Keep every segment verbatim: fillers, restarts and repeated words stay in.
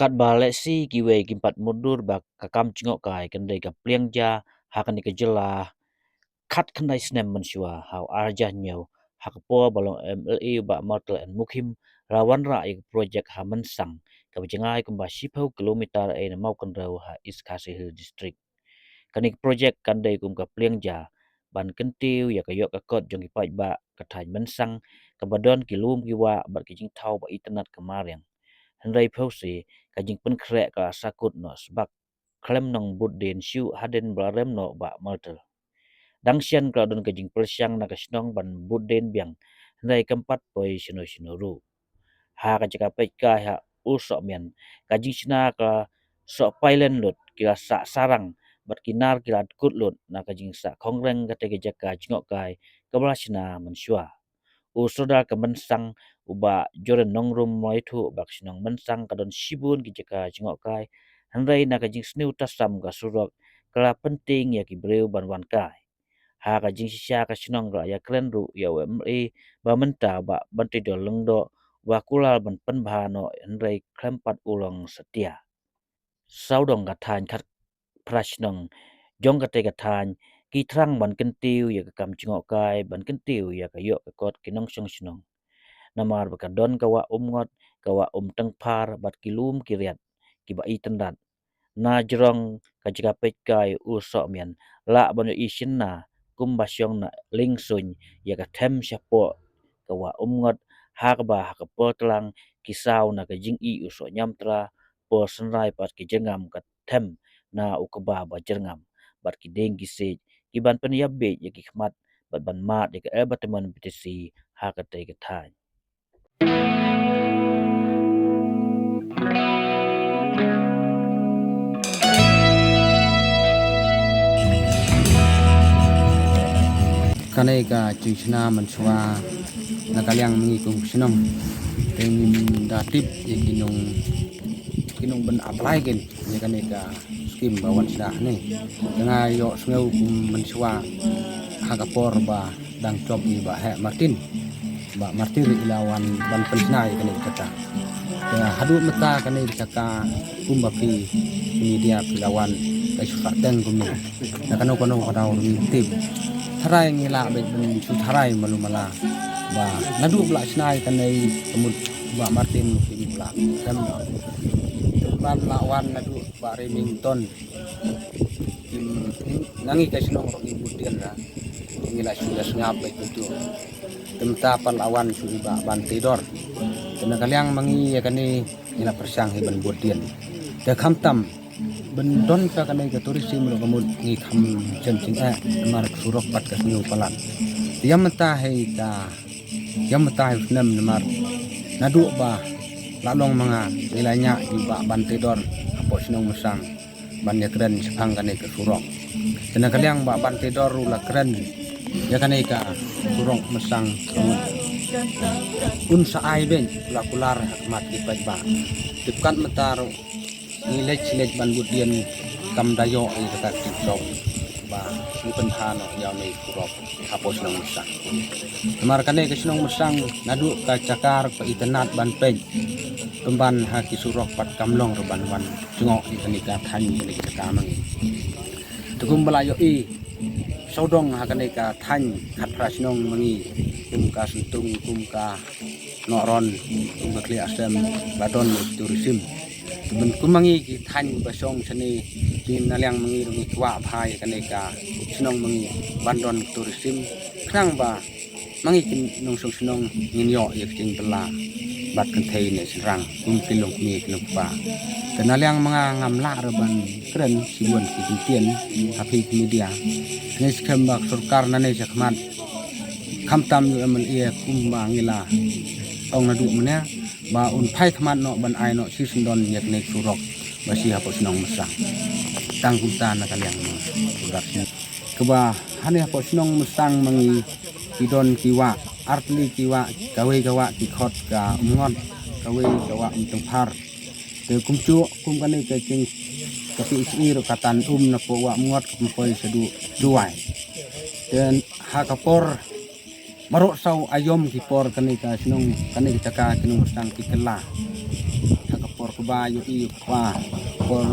Katba lehse kiwei kim pat mutdur ba ka kam jngohkai kan dei ka pliang ja ha kane ka jylla khatkhyndai snem mynshuwa ha u arhajar hynñiew, ha ka por ba long M L A u Bah Martel N Mukhim la wanrah ïa ka projek ha Mynsang kaba jngai kumba shiphew kilometer ei na Mawkynrew ha East Khasi Hills District. Kane ka projek kan dei kum ka pliang ja ban kyntiew ïa ka ïoh ka kot jong ki paidbah ka thaiñ Mynsang kaba don ki lum ki wah bad ki jingthaw ba itynnad ka mariang. Hynrei phewse ka jingpynkhreh ka la sakut noh sbak khlem nongbud dien shuh hadien ba la rem noh u Bah Martel. Dang shen ka la don ka jingpyrshang na ka shnong ban bud dien biang, hynrei kam pat poi shano shano ruh. Ha ka jaka peitkai ha Usohmian, ka jingshna ka la soh pailen lut, ki la sah sarang bad ki nar ki la dkut lut na ka jingsah khongreng katei ka jaka jngohkai kaba la shna mynshuwa. U Sordar ka Mynsang u Bah Joren Nongrum u la ïathuh ba ka shnong Mynsang ka don shibun ki jaka jngohkai, hynrei na ka jingsniew tasam ka surok ka la pyntieng ïa ki briew ban wan kai. Ha ka jingshisha ka shnong ka la ïakren ruh ïa u M L A ba mynta u Bah Banteidor Lyngdoh ba kular ban pynbha noh, hynrei khlem pat u long satia. Sawdong ka thaiñ khatphra shnong jong katei ka thaiñ ki thrang ban kyntiew ïa ka kam jngohkai, ban kyntiew ïa ka ïoh ka kot ki nongshong shnong. Namar ba ka don ka wah Umngot, ka wah Umtyngphar bad ki lum ki riat kiba itynnad. Na jrong ka jaka peitkai Usohmian, lah ban ïohi shynna kumba shong na lieng suiñ ïa ka them shapoh ka wah Umngot, ha kaba ha ka por tlang ki saw na ka jingïohi u soh ñiamtra, por synrai pat ki jyrngam ka them na u kba ba jyrngam bad ki dieng ki siej, ki ban pynïap biej ïa ki khmat bad ban mad ïa ka advertisement B T C ha katei ka thaiñ. Kane ka jingshna mynshuwa na ka liang ma ngi kum ka shnong, te ngim da tip ïa ki nong, ki nong ban apply kin ïa kane ka skim ba wan shna ne. Te nga ïohsngew kum mynshuwa ha ka por ba dang jop ïa i Bah Heh Martin, Bah Martin i la wan ban pynshna ïa kane ka jaka. Te haduh mynta kane ka jaka kumba phi, phi media phi la wan, ka shu sah teng kumne. Na kano kano ka daw ruh ngim tip. Tharai ngi lah beit ban shu tharai malu mala ba naduh ba la shna ïa kane ka mut Bah Martin kim lah. Kan ban la wan naduh Bah Remington. Kim, na ngi ka shnong ruh ngi bud dien na. Ngi la shu ïa sngap beit kumtu. Te mynta pat la wan shu i Bah Banteidor. Te na ka liang ma ngi ïa kane ngi la pyrshang hi ban bud dien. Te khamtam ban don ka kane ka tourism ruh ka mut ngi kham jem jingeh namar ka surok pat ka sniew palat. Te ïa mynta hi ka, ïa mynta hi u snem namar naduh ba la long ma nga ngi la ñiah ïa u Bah Banteidor hapoh shnong Mynsang ban ïakren shaphang kane ka surok. Te na ka liang Bah Banteidor u la kren ïa kane ka surok Mynsang, un sa ai beit, la kular ha khmat ki paidbah. Te kat mynta ruh ngi leit shi leit ban bud dien kam da ïoh ïa kata ka jingshong ba ngi pynbha noh ïa une u surok hapoh shnong Mynsang. Namar kane ka shnong Mynsang naduh ka jaka ruh ka itynnad ban peit, pynban ha ki surok pat kam long ruh ban wan jngoh ïa kane ka thaiñ, ïa kane ka jaka ma ngi. Te kumba la ïohi sawdong ha kane ka thaiñ khatphra shnong ma ngi, kum ka Syntung, kum ka Nohron, kum ka Khlieh Asem, ba don tourism. Te ban kum ma ngi ki thaiñ ba shong shane, ki na liang ma ngi ruh ngi kwah bha ïa kane ka shnong ma ngi ban don tourism. Khnang ba ma ngi ki nongshong shnong ngin ïoh ïa ka jingbylla bad kynthei ne shynrang kum ki longkmie ki longkpa. Te na liang ma nga ngam lah ruh ban kren shibun ki kyntien ha phi ki media. Te ngi skhem ba ka sorkar nane sha khmat, khamtam u M L A kumba ngi la ong naduh mynne ba un phai khmat noh ban ai noh shisyndon ïa kane ka surok ba shi hapoh shnong Mynsang. Tang kumta na ka liang ma nga. Kaba hane hapoh shnong Mynsang ma ngi ki don ki wah, artylli ki wah, kawei ka wah ki khot ka Umngot, kawei ka wah Umtyngphar. Te kumjuh kum kane ka jing ka P H E ruh ka tan um napoh wah Umngot ka pynpoi shaduh Jowai. Te ha ka por baroh saw aïom ki por kane ka shnong, kane ka jaka ki nongshong ki kylla. Ha ka por Ba ïohi ba por,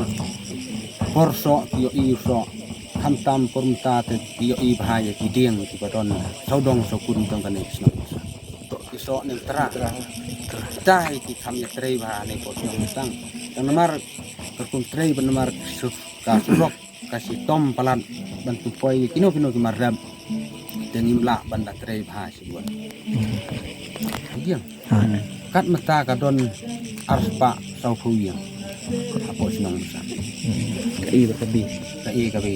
por soh ki ïohi soh. Khamtam por mynta te ki ïohi bha ïa ki dieng kiba don sawdong sawkun jong kane ka shnong. To ki soh ne trai. Trai ki kham ïatrei bha ne por shnong tang. Tang namar ka kum trei ba namar ka surok ka shitom palat ban tu poi kino kino ki mar rem. Te ngim lah ban da trei bha shi buan. Ïa. Kat mynta ka don arspah sawphew ïing hapoh shnong Mrsa. Ka i ba ka bi. Ka i ka bi.